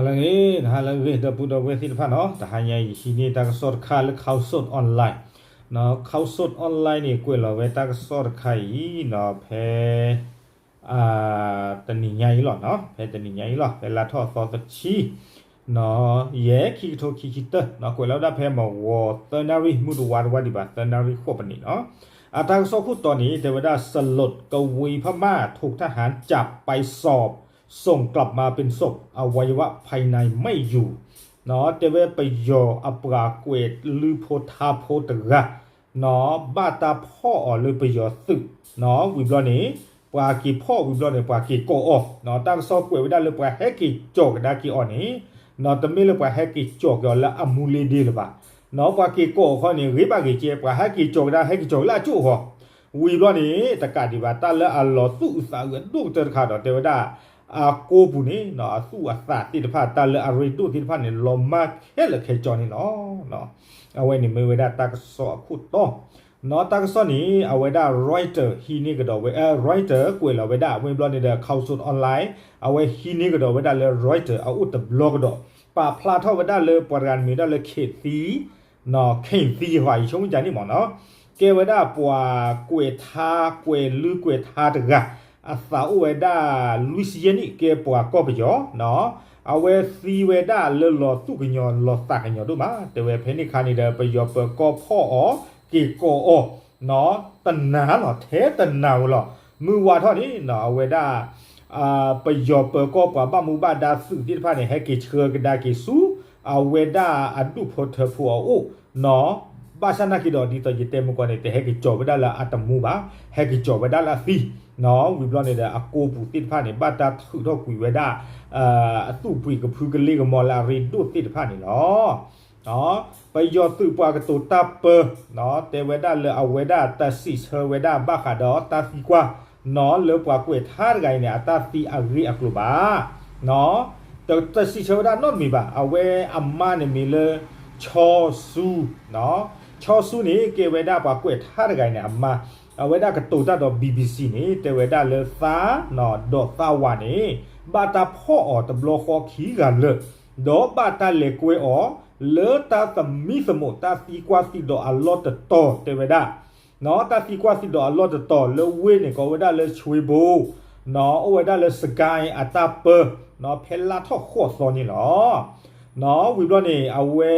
ဟါလၢအဂ့ၤ, ဟါလၢအဂ့ၤ ဒီပုၢ်ဒီဝဲၢ်သ့ၣ်တဖၣ်နီၤ, တဟါညါအံၤ ဟံးန့ၢ်တၢ်ကစီၣ်တခါလၢ Khaosod Online, Khaosod Online န့ၣ် ကွဲးလီၤဝဲတၢ်ကစီၣ်တခါအံၤနီၤ, ဖဲ တနံၤညါအံၤလီၤ, ဖဲတနံၤညါအံၤလီၤ, ဖဲလါထီၣ်အသီတဆံ ယဲၢ် ခံကထိခံဆံတၢ ကွဲးလီၤဝဲဒၣ်ဖဲ မဂီၤ သၢနၣ်ရံၣ် မုၢ်တဝါတဝါဒံးဘၣ် သၢနၣ်ရံၣ်ဃိးပနံးနီၤ. အတၢ်ကစီၣ်ခိၣ်တီန့ၣ် တဲဝဲဒၣ် สลด กวีพม่าถูกทหารจับไปสอบ ส่งกลับมาเป็นศพอวัยวะภายในไม่อยู่ တဲဝဲပယီၤအပှၤကွဲးလုၢ်ဖိထါဖိတဂၤ ဘၣ်တၢ်ဖီၣ်အီၤလၢပယီၤသုး, ဝံၤဘျီန့ၣ် ပှၤက့ၤဖီၣ်ဝံၤဘျီန့ၣ် ပှၤက့ၤကိးအီၤ, တၢ်ကစီၣ်ကွဲးဝဲဒၣ်လၢပှၤဟဲက့ၤကၠီၤကဒါက့ၤအီၤန့ၣ်, တမ့ၢ်လၢပှၤဟဲက့ၤကၠီၤက့ၤအီၤလၢအမူလ့ဒ့လၢၤဘၣ်, ပှၤက့ၤကိးအီၤခီန့ၣ် ဂ့ၤဘၣ်ဂ့ၤကဲ ပှၤဟဲက့ၤကၠီၤကဒါ ဟဲက့ၤကၠီၤက့ၤလၢအကၠိၣ်ဃီ, ဝံၤဘျီန့ၣ် တကးဒံးဘၣ် တၢ်လၢအလီၤသူၣ်အုးသးအုးအဒိၣ်ကတၢၢ်တခါဒီး တဲဝဲဒၣ် အကိပူၤန့ၣ် အသူၣ်အသးသ့ၣ်တဖၣ် တၢ်လၢအရ့ဒိၣ်သ့ၣ်တဖၣ်န့ၣ် လီၤမၢ်ခဲလၢာ်ခဲဆ့န့ၣ်လီၤ. အဝဲန့ၣ်မ့ၢ်ဝဲဒၣ်တၢ်ကစီၣ်အခိၣ်တီ, တၢ်ကစီၣ်န့ၣ် အဝဲဒၣ် Reuters ဟံးန့ၢ်ကဒီးဝဲ, Reuters ကွဲးလီၤဝဲဒၣ် ဝံၤဘျီန့ၣ်ဒီး Khaosod Online အဝဲဟံးန့ၢ်ကဒီးဝဲဒၣ်လၢ Reuters အအိၣ်တဘျီကဒီး ပာ်ဖျါထီၣ်ဝဲဒၣ်လၢပှၤတဂၤမ့ၢ်ဝဲဒၣ်လၢ ခ့ၣ်သံ ခ့ၣ်သံယွၤ ယဆိကမိၣ်ကန့ၣ်မ့ၢ်နီၤ, ကဲဝဲဒၣ်ပှၤကွဲးထါ ကွဲးလုၢ်ကွဲးထါတဂၤ, အသးအိၣ်ဝဲဒၣ်လွံၢ်ဆံယဲၢ်နံၣ် ကဲပှၤကီၢ်ပယီၤ, အဝဲသံဝဲဒၣ်လၢလီၤသူၣ်ကညီၤလီၤသးကညီၤဒိၣ်မး, တဲဝဲဖဲန့ၣ်အခါန့ၣ်ဒီး ပယီၤပၢၤကီၢ်ဖီၣ်အီၤ က့ၤကိးအီၤ တနၤလီၤ ထဲတနၤဧိၤလီၤ, မုၢ်ဝါထီၣ်န့ၣ် အဝဲဒၣ် ပယီၤပၢၤကီၢ်ပှၤဘၣ်မူဘၣ်ဒါသုးသ့ၣ်တဖၣ်န့ၣ် ဟဲက့ၤဆှၢကဒါက့ၤဆူ အဝဲဒၣ်အဒူၣ်ဖိထၢဖိအအိၣ်နီၤ, ဘၣ်ဆၣ်နာ်က့ဒီး ဒ်သိးယတဲမုၢ်ကီၢ်န့ၣ် တဟဲက့ၤကၠီၤဝဲဒၣ်လၢအတမူဘၣ်, ဟဲက့ၤကၠီၤဝဲဒၣ်လၢအသံ, ဝံၤဘျီန့ၣ်ဒီး အကိပူၤသ့ၣ်တဖၣ်န့ၣ် ဘၣ်တၢ်ထုးထီၣ်ကွံာ်ဝဲဒၣ် အသူၣ်ပှံၤကဖုကလ့ကမီၤလၢအရ့ဒိၣ်သ့ၣ်တဖၣ်န့ၣ်လီၤ. ပယီၤသုးပှၤကတိၤတၢ်ပၢ တဲဝဲဒၣ်လၢအဝဲဒၣ်တၢ်စံးဆၢဝဲဒၣ်ဘၣ်ဃးဒီးတၢ်သံကွၢ် လၢပှၤကွဲးထါတဂၤအံၤန့ၣ် အတၢ်သံအဂ့ၢ်အကျိၤဘၣ် တစံးဆၢဝဲဒၣ်နီတမံၤဘၣ်, အဝဲအမါန့ၣ်မ့ၢ်လၢ ချီဆူ, ချီဆူန့ၣ် ကဲဝဲဒၣ်ပှၤကွဲးထါတဂၤအံၤန့ၣ် အမါ, အဝဲဒၣ်ကတိၤတၢ်ဒီး BBC န့ၣ် တဲဝဲဒၣ်လၢသး ဒီးသးဝးန့ၣ် ဘၣ်တၢ်ဖီၣ်အီၤတဘျီဃီခံဂၤလၢာ်, ဒီးဘၣ်တၢ်လဲၤကွဲအီၤ လၢတၢ်သမံသမိးတၢ်သံကွၢ်သံဒိးအလီၢ်တတီၤ တဲဝဲဒၣ် တၢ်သံကွၢ်သံဒိးအလီၢ်တတီၤလၢဝ့ၢ်န့ၣ် ကိးဝဲဒၣ်လၢ ဆွေဘိ, အိၣ်ဝဲဒၣ်လၢ စစ်ကိုင်း အတၢ်ပၢ ဖဲလါထီၣ်ဃိးသီန့ၣ်လီၤ. ဝံၤဘျီန့ၣ် အဝဲ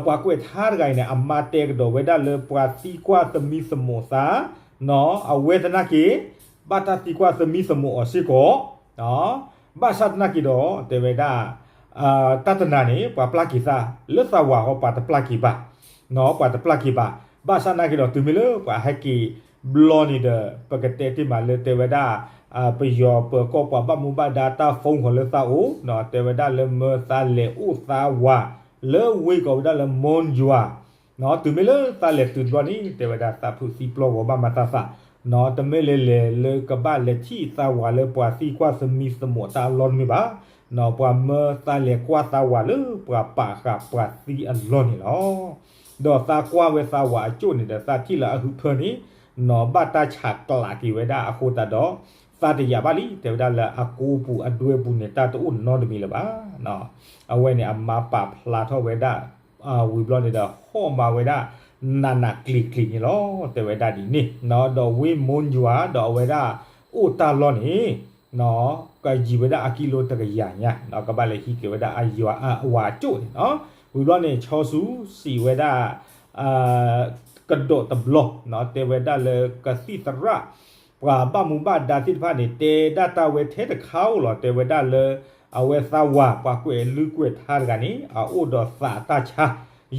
ပှၤကွဲးထါတဂၤအံၤန့ၣ် အမါတဲကဒီးဝဲဒၣ်လၢပှၤသံကွၢ်သမံသမိးသး အဝဲသနာ်က့ ဘၣ်တၢ်သံကွၢ်သမံသမိးအီၤစ့ၢ်ကီး ဘၣ်ဆၣ်သနာ်က့ဒီး တဲဝဲဒၣ် တၢ်တနၤန့ၣ် ပှၤပျၢ်က့ၤသး လၢသးဝးဃီ ပှၤတပျၢ်က့ၤဘၣ်, ပှၤတပျၢ်က့ၤဘၣ်, ဘၣ်ဆၣ်သနာ်က့ဒီး တုၤမ့ၢ်လၢပှၤဟဲက့ၤဘျီန့ၣ်ဒီး ပကတဲတ့ၢ်မးလၢတဲဝဲဒၣ် ပယီၤပၢၤကီၢ်ပှၤဘၣ်မူဘၣ်ဒါတၢ် phone ဃီၤလၢသးအိၣ် တဲဝဲဒၣ်လၢမၢသးလဲၤအိၣ်သးဝး လၢဝ့ၢ်ကိးဝဲဒၣ်လၢ မွန်ယွၤ တုၤမ့ၢ်လၢသးလဲၤတုၤတဘျီန့ၣ် တဲဝဲဒၣ်သးဖုးသံပျီဂီၤဘၣ်မၤသးသး, တမ့ၢ်လၢလဲၤလၢကဘၣ်လဲၤထံၣ်သးဝးလၢပှၤသံကွၢ်သမံသမိးတၢ်အလီၢ်တမ့ၢ်ဘၣ်, ပှၤမၢသးလဲၤကွၢ်သးဝးလၢပှၤပာ်ဃာ်ပှၤသံအလီၢ်န့ၣ်လီၤ. ဒီးသးကွၢ်ဝဲသးဝးအကၠိၣ်န့ၣ်ဒီး သးထံၣ်လၢအဟုးဖၢန့ၣ် ဘၣ်တၢ်ဆးကျးက့ၤဝဲဒၣ်အဃိသတးဒီး သးတယာ်ဘၣ်လံ တဲဝဲဒၣ်လၢအကိပူၤအဒွဲပူၤန့ၣ် တၢ်တအိၣ်နီတမံၤလၢၤဘၣ်. အဝဲန့ၣ်အမါပာ်ဖျါထီၣ်ဝဲဒၣ် ဝံၤဘျီန့ၣ်ဒီး ဟီၣ်မၤဝဲဒၣ် နးနးကျံၤကျံၤန့ၣ်လီၤ တဲဝဲဒၣ်ဒ်န့ၣ်, ဒီးဝ့ၢ် မွန်ယွၤ ဒီးအဝဲဒၣ်အိၣ်တၢ်လီၢ်န့ၣ် ကယံာ်ဝဲဒၣ်အကံလိတကယၤညါ ကဘၣ်လဲၤဟံးက့ၤဝဲဒၣ်အယွၤအဝးကၠိၣ်န့ၣ်လီၤ. ဝံၤဘျီန့ၣ် ချီဆူစံးဝဲဒၣ် ကဒီးတဘျီ တဲဝဲဒၣ်လၢကသံၣ်သရၣ် ပှၤဘၣ်မူဘၣ်ဒါသ့ၣ်တဖၣ်န့ၣ် တဲဒၣ်တၢ်ဝဲထဲတခါဧိၤလီၤ. တဲဝဲဒၣ်လၢ အဝဲသးဝး ပှၤကွဲးလုၢ်ကွဲးထါတဂၤန့ၣ် အအိၣ်ဒီးသးတၢ်ဆါ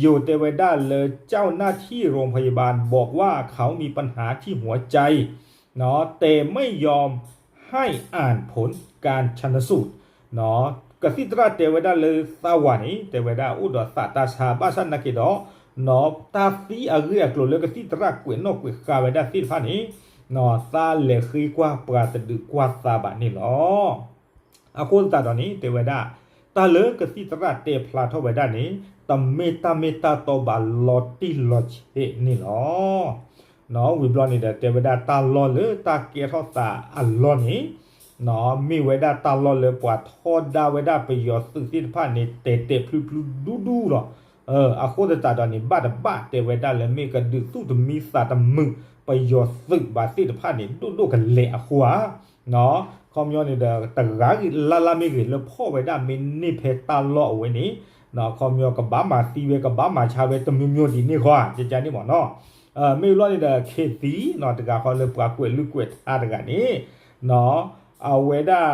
ယိၤတဲဝဲဒၣ်လၢ เจ้าหน้าที่โรงพยาบาลบอกว่าเขามีปัญหาที่หัวใจ แต่ไม่ยอมให้อ่านผลการชันสูตร ကသံၣ်သရၣ်တဲဝဲဒၣ်လၢသးဝးန့ၣ် တဲဝဲဒၣ်အိၣ်ဒီးသးတၢ်ဆါ ဘၣ်ဆၣ်သနာ်က့ဒီး တၢ်သံအဂ့ၢ်အကျိၤလၢကသံၣ်သရၣ်ကွဲးနီၣ်ကွဲးဃါဝဲဒၣ်သ့ၣ်တဖၣ်န့ၣ် သးလဲၤဃ့ကွၢ်ပှၤတဒုးကွၢ်သးဘၣ်န့ၣ်လီၤ. အဃိသတးဒီးန့ၣ် တဲဝဲဒၣ် တၢ်လၢကသံၣ်သရၣ်တဲဖျါထီၣ်ဝဲဒၣ်န့ၣ် တမ့ၢ်တၢ်မ့ၢ်တၢ်တီဘၣ်လီၤတံၢ်လီၤဆဲးန့ၣ်လီၤ. ဝံၤဘျီန့ၣ်ဒီး တဲဝဲဒၣ်တၢ်လီၢ်လၢတၢ်ကဲထီၣ်သးအလီၢ်န့ၣ် မ့ၢ်ဝဲဒၣ်တၢ်လီၢ်လၢပှၤထီဒါဝဲဒၣ်ပယီၤသုးသ့ၣ်တဖၣ်န့ၣ် တဲာ်တဲာ်ဖျုဖျုဒူဒူလီၤ. အဃိသတးဒီးန့ၣ် ဘၣ်တဘၣ်တဲဝဲဒၣ်လၢ မ့ၢ်ကဒုးသူၣ်တမံသးတမုာ်ပယီၤသုးဘၣ်သ့ၣ်တဖၣ်န့ၣ် ဒိၣ်ဒိၣ်ကလဲာ်အဃိဧါ. ခီပညီန့ၣ်ဒီး တဂၤဂ့ၤလၢ်လၢ်မ့ၢ်ဂ့ၤ လၢဖီၣ်ဝဲဒၣ်မ့ၢ်န့ၢ်ဖဲတၢ်လီၢ်အဝဲန့ၣ် ခီပညီကဘၣ်မၤသံဝဲ ကဘၣ်မၤဆါဝဲ တမံၤမံၤဒ်န့ၣ်ဃီဧါ ကကန့ၣ်မ့ၢ်နီၤ. မ့ၢ်ဘျီန့ၣ်ဒီး ခ့သံ တဂၤဃီလၢပှၤကွဲးလုၢ်ကွဲးထါတဂၤန့ၣ် အဝဲဒၣ်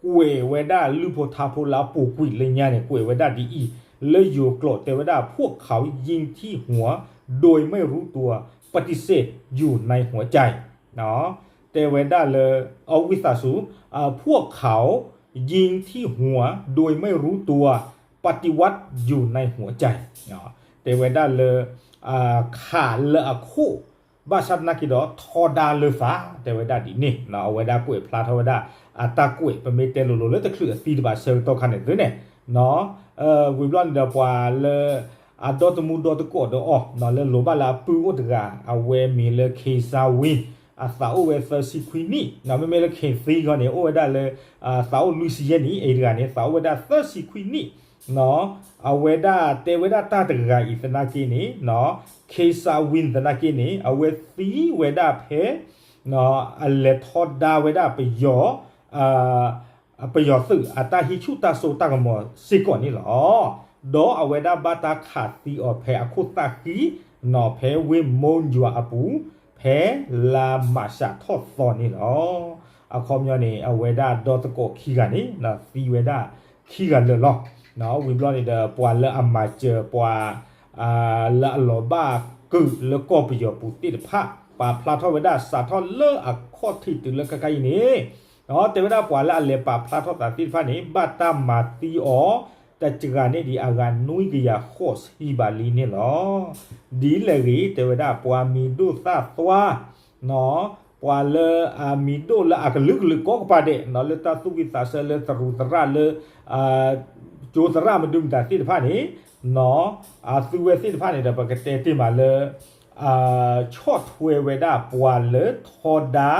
ကွဲးဝဲဒၣ်လုၢ်ဖိထါဖိလၢအပူၤကွံာ်လၢညါန့ၣ် ကွဲးဝဲဒၣ်ဒ်အံၤ, လၢယိၤကျိာ်တဲဝဲဒၣ် พวกเขายิงที่หัว โดยไม่รู้ตัว ปฏิเสธอยู่ในหัวใจ တဲဝဲဒၣ်လၢ အဝံသးစူၤ พวกเขายิงที่หัว โดยไม่รู้ตัว ปฏิวัติอยู่ในหัวใจ တဲဝဲဒၣ်လၢ ခးလၢအခိၣ် ဘၣ်ဆၣ်သနာ်က့ဒီး ထီဒါလၢသး တဲဝဲဒၣ်ဒ်န့ၣ် အဝဲဒၣ်ကွဲးဖျါထီၣ်ဝဲဒၣ် အတၢ်ကွဲး ပမ့ၢ်တဲလိၤလိၤလၢတချုးအသံတဘၣ်ဆၢကတီၢ်ခါန့ၣ်သုန့ၣ် ဝံၤဘျီန့ၣ်ဒီးပှၤလၢ အဒီတမူဒီတကိးဒီးအီၤ လၢလိၤဘၣ်လၢအပုၢ်အိၣ်တဂၤ အဝဲမံၤလၢ ခ့စါဝံ အသးအိၣ်ဝဲသၢဆံခွံနံၣ် မ့မ့ၢ်လၢ ခ့သံ ဂီၢ်န့ၣ် အိၣ်ဝဲဒၣ်လၢ သးအိၣ်လွံၢ်ဆံယဲၢ်နံၣ် အံၤတဂၤန့ၣ် သးအိၣ်ဝဲဒၣ်သၢဆံခွံနံၣ် အဝဲဒၣ်တဲဝဲဒၣ်တၢ်တဂၤအံၤသနာ်က့န့ၣ် ခ့စါဝံသနာ်က့န့ၣ် အဝဲသံဝဲဒၣ်ဖဲ အလဲၤထီဒါဝဲဒၣ်ပယီၤ ပယီၤသုးအတၢ်ဟံးဆူၣ်တၢ်စိတၢ်ကမီၤစ့ၢ်ကီးန့ၣ်လီၤ. ဒီးအဝဲဒၣ်ဘၣ်တၢ်ခးသံအီၤဖဲအခိၣ်သၣ်ဃံ နီၤဖဲဝ့ၢ်မိၢ်ယွၤအပူၤ ဖဲလါမးရှးထီၣ်သီန့ၣ်လီၤ. အခီပညီန့ၣ် အဝဲဒၣ်ဒီသကိးခံဂၤန့ၣ် သံဝဲဒၣ်ခံဂၤလၢာ်လီၤ. ဝံၤဘျီန့ၣ်ဒီး ပှၤလၢအမၤစၢၤပှၤ လၢအလီၤဘၣ်ကုာ်လၢကီၢ်ပယီၤပူၤသ့ၣ်တဖၣ် ပာ်ဖျါထီၣ်ဝဲဒၣ်စးထီၣ်လၢအခီၣ်ထံးတုၤလၢခဲခါအံၤန့ၣ် တဲဝဲဒၣ်ပှၤလၢအလဲၤပာ်ဖျါထီၣ်သးသ့ၣ်တဖၣ်န့ၣ် ဘၣ်တၢ်မၤသံအီၤ တစှၤန့ၢ်ဒံးအဂၤနွံကယၤဃိးဆံဘးလံန့ၣ်လီၤ. ဒ်လဲၣ်ဂ့ၤ တဲဝဲဒၣ် ပှၤမံၤဒိၣ်သၣ်သွါ ပှၤလၢအမံၤဒိၣ်လၢအကလုာ်ကလုာ်ကိးကပၤဒဲး လၢတၢ်သူၣ်ဝံၣ်သးဆၢလၢသရူးသရၣ်လၢ ကၠိသရၣ်မဒုမတၤသ့ၣ်တဖၣ်န့ၣ် အသုဝဲသ့ၣ်တဖၣ်န့ၣ်ဒီး ပကတဲတ့ၢ်မးလၢ ဆီၣ်ထွဲဝဲဒၣ်ပှၤလၢထီဒါ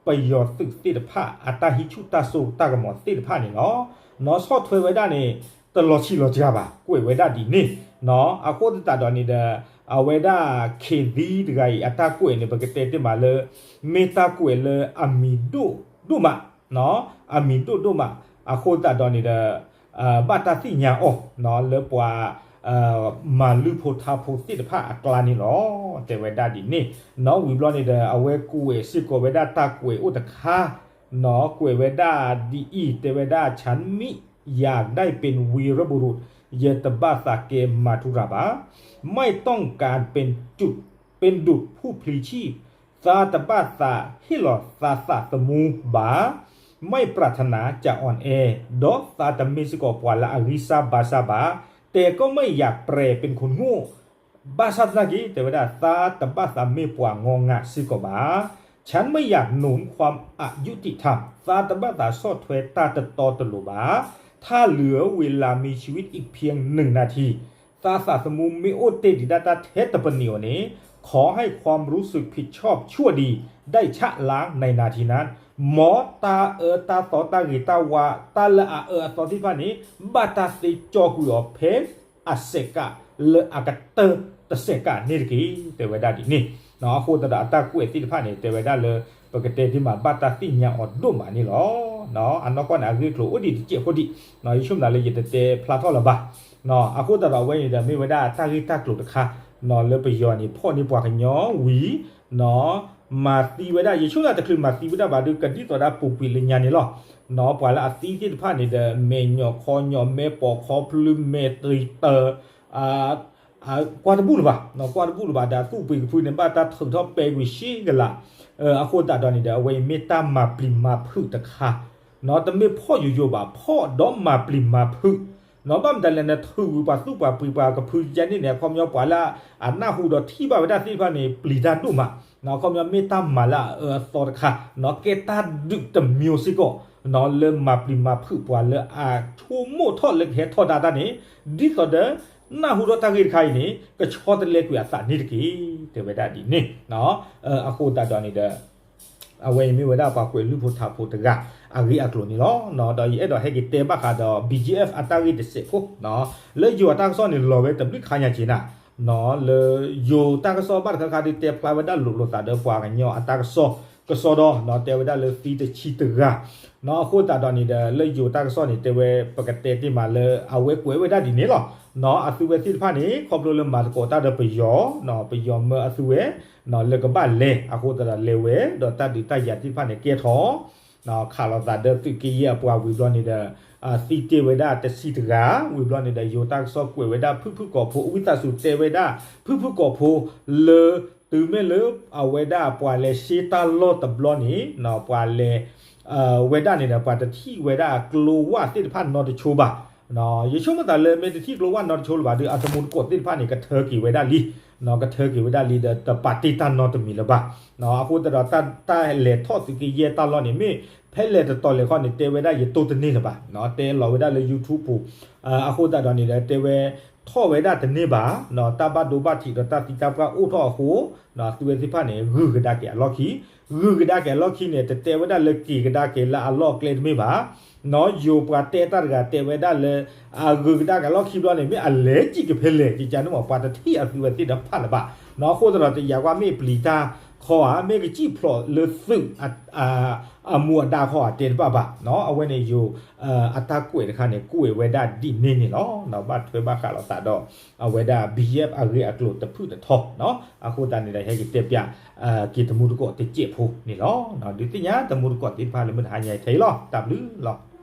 ပယီၤသုးသ့ၣ်တဖၣ် အတၢ်ဟံးဆူၣ်တၢ်စိတၢ်ကမီၤသ့ၣ်တဖၣ်န့ၣ်လီၤ. နီၢ်ဆီၣ်ထွဲဝဲဒၣ်န့ၣ် တလီၤဆံးလီၤစှၤဘၣ် ကွဲးဝဲဒၣ်ဒ်န့ၣ် အဃိသတးဒီးန့ၣ်ဒီး အဝဲဒၣ် ခ့သံ တဂၤအံၤ အတၢ်ကွဲးန့ၣ် ပကတဲတ့ၢ်မးလၢ မ့ၢ်တၢ်ကွဲးလၢအမံၤဒိၣ်ဒိၣ်မး အမံၤဒိၣ်ဒိၣ်မး အဃိသတးဒီးန့ၣ်ဒီး ဘၣ်တၢ်သ့ၣ်ညါအီၤ လၢပှၤ မၤလုၢ်ဖိထါဖိသ့ၣ်တဖၣ်အကျါန့ၣ်လီၤ. တဲဝဲဒၣ်ဒ်န့ၣ် နီၢ်ဝံၤဘျီန့ၣ်ဒီး အဝဲကွဲးစ့ၢ်ကီးဝဲဒၣ်တၢ်ကွဲးအိၣ်တခါ နီၢ်ကွဲးဝဲဒၣ်ဒ်အံၤ တဲဝဲဒၣ် ฉันไม่อยากได้เป็นวีรบุรุษ ยะตะบะสะเกมาทุราบา ไม่ต้องการเป็นจุดเป็นดูดผู้พลีชีพ သးတဘၣ်သးဟ့ၣ်လီၤသးသးသမူဘၣ် ไม่ปรารถนาจะอ่อนแอ ဒီးသးတမ့ၢ်စ့ၢ်ကီးပှၤလၢအဂံၢ်စၢ်ဘါစၢ်ဘၣ် แต่ก็ไม่อยากแปรเป็นคนโง่ ဘၣ်ဆၣ်သနာ်က့ တဲဝဲဒၣ် သးတဘၣ်သးမ့ၢ်ပှၤငီငၤစ့ၢ်ကီးဘၣ် ฉันไม่อยากหนุนความอยุติธรรม သးတဘၣ်သးဆီၣ်ထွဲတၢ်တတီတလိၤဘၣ် ถ้าเหลือเวลามีชีวิตอีกเพียงหนึ่งนาที သးသးသမူမ့ၢ်အိၣ်တ့ၢ်ဒံးဒၣ်တၢ်ထဲတပနံၤအံၤန့ၣ် ขอให้ความรู้สึกผิดชอบชั่วดีได้ชะล้างในนาทีนั้น မ်တၢ်အၢတၢ်သီတၢ်ဂ့ၤတၢ်ဝါ တၢ်လၢအအၢအသီသ့ၣ်တဖၣ်န့ၣ် ဘၣ်တၢ်သ့ကၠီကွံာ်အီၤဖဲအစဲးကး လၢအကတၢၢ်တစဲးကးန့ၣ်တက့ၢ် တဲဝဲဒၣ်ဒ်န့ၣ် အဃိသတးဒီးအတၢ်ကွဲးသ့ၣ်တဖၣ်န့ၣ် တဲဝဲဒၣ်လၢ ပကတဲတ့ၢ်မးဘၣ်တၢ်သ့ၣ်ညါအီၤဒိၣ်မးန့ၣ်လီၤ. အနီၢ်ကီၢ်န့ၣ် အဂ့ၢ်အကျိၤအိၣ်ဒံးတစဲးဖိဒံး ယဆိကမိၣ်လၢယတတဲဖျါထီၣ်လၢၤဘၣ် အဃိသတးဒီးအဝဲန့ၣ်ဒီး မ့ၢ်ဝဲဒၣ်တၢ်ဂ့ၢ်တၢ်ကျိၤတခါ လၢပယီၤန့ၣ်ဖီၣ်န့ၢ်ပှၤကညီဝံၤ မၤသံဝဲဒၣ် ယဆိကမိၣ်တချုးမၤသံဝဲဒၣ်ဘၣ်ဒီး ကဒ်သိးဒၣ်ပူၤကွံာ်လၢညါန့ၣ်လီၤ. ပှၤလၢအသံသ့ၣ်တဖၣ်န့ၣ်ဒီး မဲာ်ညိးခီညိး မဲာ်ပိာ်ခီဖျိ မဲာ်တံာ်တၢ် ကွၢ်တဘူၣ်လၢၤဘၣ် ကွၢ်တဘူၣ်လၢၤဘၣ်ဒီး အသူၣ်ပှ့ၤကဖုန့ၣ် ဘၣ်တၢ်ထုးထီၣ်ပဲကွံာ်ရှံကလး အဃိသတးဒီးန့ၣ်ဒီး အဝဲအံၤမ့ၢ်တၢ်မၤပျံၤမၤဖုးတခါ တမ့ၢ်ဖီၣ်ယိာ်ယိာ်ဘၣ် ဖီၣ်ဒီးမၤပျံၤမၤဖုး ဘၣ်မတၤလဲၣ်န့ၣ် ထုးကွံာ်ပှၤသူၣ်ပှၤပှ့ၤပှၤကဖုယဲန့ၣ်န့ၣ် အခီပညီပှၤလၢအနၢ်ဟူဒီးထံၣ်ဘၣ်ဝဲဒၣ်သ့ၣ်တဖၣ်န့ၣ် ပျံၤတၢ်ဒိၣ်မး အခီပညီမ့ၢ်တၢ်မၤလၢအအၢအသီတခါ ကဲတၢ်ဒုးတမံၤစ့ၢ်ကီး လၢမၤပျံၤမၤဖုးပှၤလၢအဆိကမိၣ်ထီၣ်လၢကဟဲထီၣ်ဒၣ်တၢ်န့ၣ် ဒ်သိးဒီး နၢ်ဟူထီၣ်တၢ်ဂ့ၢ်တခါအံၤန့ၣ် ကဆီတလဲကွံာ်အသးန့ၣ်တက့ၢ် တဲဝဲဒၣ်ဒ်န့ၣ် အဃိသတးဒီးန့ၣ်ဒီး အဝဲအံၤမ့ၢ်ဝဲဒၣ်ပှၤကွဲးလုၢ်ဖိထးဖိတဂၤအဂ့ၢ်အကျိၤန့ၣ်လီၤ. ဒီးယအဲၣ်ဒိးဟဲက့ၤတဲဘၣ်ဃးဒီး ဘံၣ်ကၠံၣ်အဲၣ် အတၢ်ဂ့ၢ်တစဲးဖိ လၢယိၤအတၢ်ကစီၣ်န့ၣ် လီၤဝဲတဘျုးခါညါက့ၤနၤ လၢယိၤတၢ်ကစီၣ်ဘၣ်တခါခါဒုးတဲဖျါဝဲဒၣ်လိာ်လိာ်သးဒီးပှၤကညီအတၢ်ကစီၣ်ကစီဒီ တဲဝဲဒၣ်လၢသံတဆံတဂၤ အဃိသတးဒီးန့ၣ်ဒီး လၢယိၤတၢ်ကစီၣ်န့ၣ် တဲဝဲပကတဲတ့ၢ်မးလၢအဝဲကွဲးဝဲဒၣ်ဒ်န့ၣ်လီၤ. အသုဝဲသ့ၣ်တဖၣ်န့ၣ် ခီဖျိလၢမၤသကိးတၢ်ဒီးပယီၤ ပယီၤမၢအသုဝဲ လၢကဘၣ်လဲၤ အဃိသတးဒီးလဲၤဝဲ ဒီးတၢ်ဒုးတၢ်ယၤသ့ၣ်တဖၣ်န့ၣ်ကဲထီၣ် ခးလိာ်သးဒီးသုးက့ယဲၢ်အပှၤဝံၤဘျီန့ၣ်ဒီး သံတ့ၢ်ဝဲဒၣ်တဆံတဂၤ ဝံၤဘျီန့ၣ်ဒီး ယိၤတၢ်ကစီၣ်ကွဲးဝဲဒၣ်ဖုၣ်ဖုၣ်ကိာ်ဖိ ဝံသးစူၤတဲဝဲဒၣ် ဖုၣ်ဖုၣ်ကိာ်ဖိ လၢ တုၤမ့ၢ်လၢအဝဲဒၣ်ပှၤလဲၤရှဲတၢ်လီၢ်တဘျီန့ၣ် ပှၤလဲၤ ဝဲဒၣ်န့ၣ်ဒီး ပှၤတထံၣ်ဝဲဒၣ်ကျိဝၣ်သ့ၣ်တဖၣ်နီတဆိဘၣ် ယဆိကမိၣ်သးလၢမ့ၢ်တထံၣ်ကျိဝၣ်နီတဆိလၢၤဘၣ်ဒီး အသမူသကိးသ့ၣ်တဖၣ်န့ၣ် ကထၢက့ၤဝဲဒၣ်လံ ကထၢက့ၤဝဲဒၣ်လံဒီး တပာ်တ့ၢ်တၢ်နီတမံၤလၢၤဘၣ်. အဃိသတးဒီး တၢ်လဲၤထီၣ်သုးက့ယဲၢ်တၢ်လီၢ်န့ၣ် မ့ၢ်ဖဲလဲၣ်တတီၤလဲၣ်ခီန့ၣ် တဲဝဲဒၣ်ယတိၢ်တန့ၢ်လၢၤဘၣ် တဲလီၤဝဲဒၣ်လၢ YouTube ပူၤ အဃိသတးဒီးန့ၣ်ဒီး တဲဝဲ ထီၣ်ဝဲဒၣ်တန့ၢ်ဘၣ် တၢ်ဘၣ်ဒိဘၣ်ထံးဒီးတၢ်သံတၢ်ပှၢ်အိၣ်ထီၣ်အဃိ သုဝဲသ့ၣ်တဖၣ်န့ၣ် ဂုၤကဒါက့ၤအလီၢ်ခံ ဂုၤကဒါက့ၤအလီၢ်ခံန့ၣ် တတဲဝဲဒၣ်လၢက့ၤကဒါက့ၤလၢအလီၢ်အကျဲတမ့ၢ်ဘၣ် ယိၤပှၤတဲတၢ်တဂၤတဲဝဲဒၣ်လၢ အဂုၤကဒါက့ၤအလီၢ်ခံဘျီန့ၣ် မ့ၢ်အလဲၤစံၣ်ကဖဲလဲၣ် ကကန့ၣ်မ့ၢ် ပှၤတထံၣ်အသုဝဲသ့ၣ်တဖၣ်လၢၤဘၣ် အဃိသတးဒီး တယာ်ကွၢ်မ့ၢ်ပျံၤတၢ်ခီဧါ မ့ၢ်ကစံၣ်ဖျိးလၢသုး အမူအဒါခီဧါ တဲတဘၣ်ဘၣ် အဝဲန့ၣ်ယိၤ အတၢ်ကွဲးတခါန့ၣ် ကွဲးဝဲဒၣ်ဒ်န့ၣ်န့ၣ်လီၤ. ဘၣ်ထွဲဘၣ်ဃးလိာ်သးဒီး အဝဲဒၣ် ဘံၣ်ယဲၢ် အဂ့ၢ်အကျိၤတဖုၣ်တထီ အဃိသတးန့ၣ်ဒီး ဟဲက့ၤတဲပၠး က့ၤသမူသကိးတစဲးဖိန့ၣ်လီၤ. ဒုးသ့ၣ်ညါသမူသကိးသ့ၣ်တဖၣ်လၢမုၢ်တဟါညါအံၤထဲအံၤလီၤ. တၢ်ဘျုးလီၤ.